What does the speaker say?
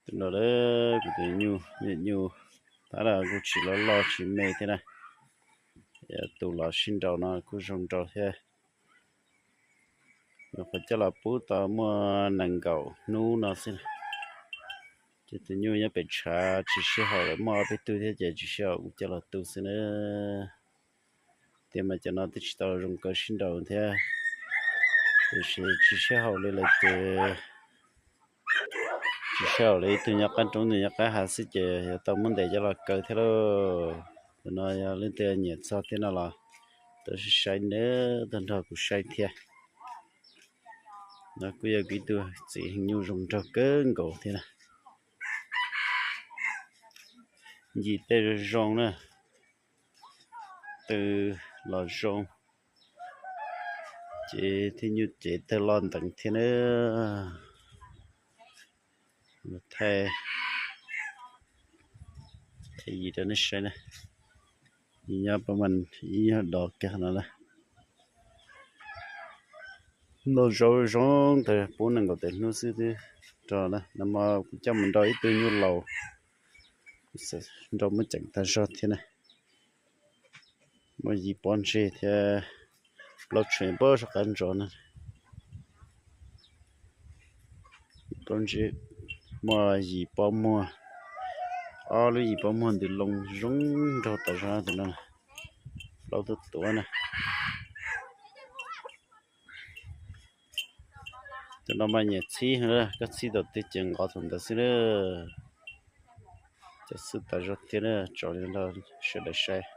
Tus no kuv tus nyuj, nyuj tab lam kuj tsis loj loj tsis me thiab na. Yog tus los sib nraus no kuj zoo nraus thiab. Nyuam qhuav coj los pub tau muaj nees nkaum hnub no xwb. Ces tus nyuj nyob pem tshav tsis sib haum lawm, muaj ob peb tug thiab ces tsis sib haum kuv coj los tu xwb na. Tiam mas cov no twb tsis tau zoo kaw sib nraus thiab, tiam sis tsis sib haum li lawm ces tsis sib haum li, ib tug nyob qab roob ib tug nyob qab hav xwb ces yuav tau muab ntes coj los kaw thiab lauj. Tus no yog leej twg nyiam txog thiab no los tau saib saib nawb, tau nrog kuv saib thiab. No kuj yog kuv ib tug txiv heev nyuj zoo nraug kawg nkaus thiab na. Ncig tej zoo zoo na, tw los zoo, ces thiab nyuj cev tawg loj nteev thiab na. Thaij, thaij yim rau nej saib na. Yim nyob pab mas ib nyuag dov kiag no na. Noj zaub zoo tag pub nees nkaum tawm hnub xwb twb rog na. Nag hmo kuv coj mus nrau ib tug nyuj laus, nrau muab ceem tag zog thiab na. Muaj yim pob ntseg thiab, plaub tshuam pob sab qab ntsos na. Pob ntseg, muaj yim pob muag, ob lub yim pob muag ntws loo zoo nraug tas zog tus no, plaub tuaj tuav na. Tus no mas nyiam txhib, koj txhib thaum twg ces nqov thaum ntawd xwb na. Cov xwb tas zog thiab na, tso li no rau sawv daws saib.